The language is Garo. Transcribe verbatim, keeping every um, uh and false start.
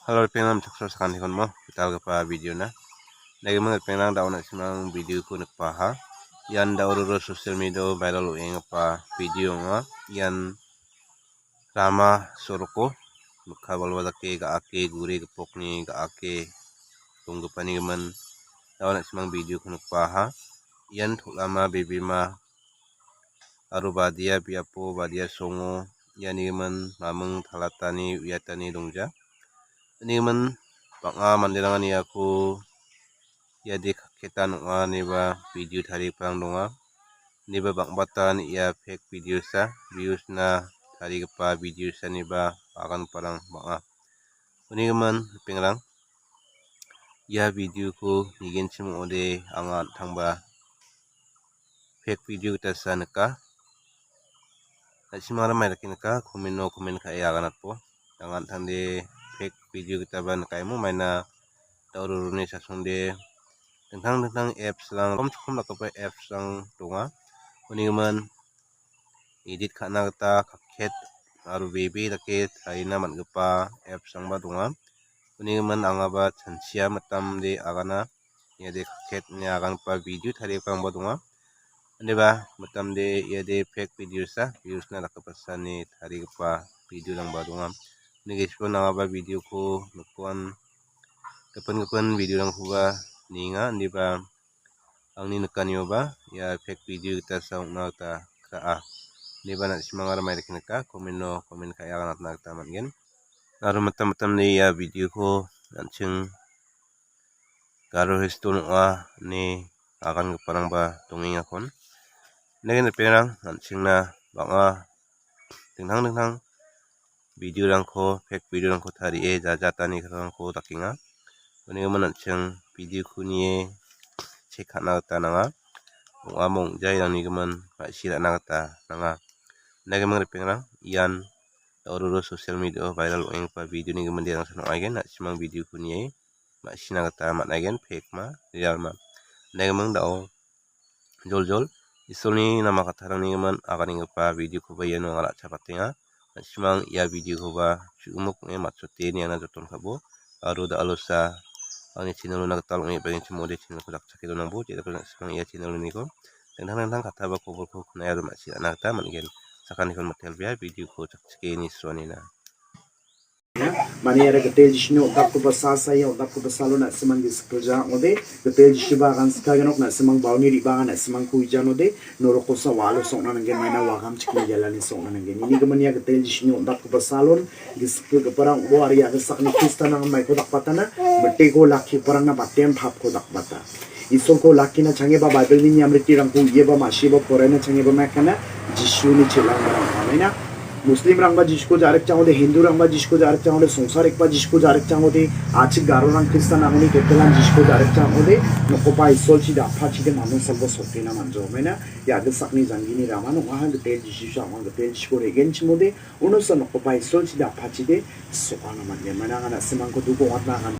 Halo, ripengrang, mitokso sakantikon mo, gitalgipa video-na. Nagimang ripengrang, da·o na·simang video-ko nikbaha. Ian da·o roro social media-o viral ong·enggipa video ong·a. Ian rama soroko mikka balwa dake ga·ake gure gipokni ga·ake donggipani gimin da·o na·simang video-ko nikbaha. Ian tol·ama bebema aro badia biapo badia songo iani gimin maming talatani uiatani dongja. Uni gimin bang·a manderangan iako ia de kakketan ong·a ineba video tarigiparang donga. Ineba bang·batan ia fake videosa, views-na tarigipa videosa ineba aganparang bang·a. Uni gimin ripengrang, ia video-ko nigenchim ong·ode anga an·tangba fake video gitasa nika. Na·simara maidake nika, comment-o comment ka·e aganatbo. Anga an·tangde fake video gitaba nikaimo maina da·o roroni chasongde dingtang dingtang apps-rang, rom chokkom dakgipa apps-rang donga. Uni gimin edit ka·na gita kakket aro bebe dake tarina man·gipa apps-rangba donga. Uni gimin angaba chanchia mitamde agana, iade kakket ine agangipa video tarigiparangba donga. Ineba mitamde iade fake videosa, views-na dakgipasani tarigipa video-rangba donga. Uni gimin angaba video-ko nikoan gipin gipin video-rangkoba nienga, ineba angni nikanioba ia fake video gitasa ong·na gita ka·a. Ineba na·simangara maidake nika, comment-o comment ka·e aganatna gita man·gen. Aro mitam mitamde ia video-ko an·ching Garo Hill Stone ong·a ine agangiparangba dongengakon. Negen ripengrang, an·chingna bang·a dingtang dingtang video-rangko, fake video-rangko tarie jajatani gitalrangko dakenga. Uni gimin an·ching video-ko nie check ka·na gita nanga. Ong·amo ong·jairangni gimin ma·sina gita nanga. Nagimang ripengrang, ian da·o roro social media-o viral ong·enggipa video-ni gimin derangsan ong·aigen, na·simang video-ko nie ma·sina gita man·aigen, fake ma, real ma. Nagimang da·o joljol Isolni nama kattarangni gimin aganenggipa video-koba iano anga ra·chapatenga. Na·simang ia video-koba chu·gimik ong·e matchote niana joton ka·bo. Aro da·alosa angni channel-ona gital ong·e bagenchim ong·ode channel-ko dakchake donangbo. Jedako na·simang ia channel-oniko dingtang dingtang kattaba koborko knai aro ma·sina gita man·gen. Sakantikon mitelbea video-ko chakchike nisroanina. Mani iara Gitel Jisuni on·dakgipa sa-, sa-, ia on·dakgipa salon na·simang gisik gilja ong·ode, Gitel Jisuba agan sikagenok na·simang baoni re·baangan na·simangko uijanode, norokosa walo song·na nanggen, maina wagamchikni jalani song·na nanggen. Ini gimin ia Gitel Jisuni on·dakgipa salon, gisik gilgiparang ong·bo, aro ia gisakni Kristanrang maiko dakbatana, miteko lakkiparangna baten papko dakbata. Isolko lakkina changeba Baibelni niamritirangko uieba ma·siba poraiana changeba maikana Jisuni chelangbarang ong·a maina. Muslimrangba Jisuko ja·rikchangode, Hindurangba Jisuko ja·rikchangode, songsarikba Jisuko ja·rikchangode, a·chik Garorang Kristan angni ketelan Jisuko ja·rikchangode, nokoba Isolchi da·pachide mamung salba sotena man·jo maina. Ia gisakni janggini raman ong·aha Gitel Jisu sa ong·a Gitel Jisuko regenchimode, unosa nokoba Isolchi da·pachide so·ana man·gen maina. Anga na·simangko duko ong·atna agan.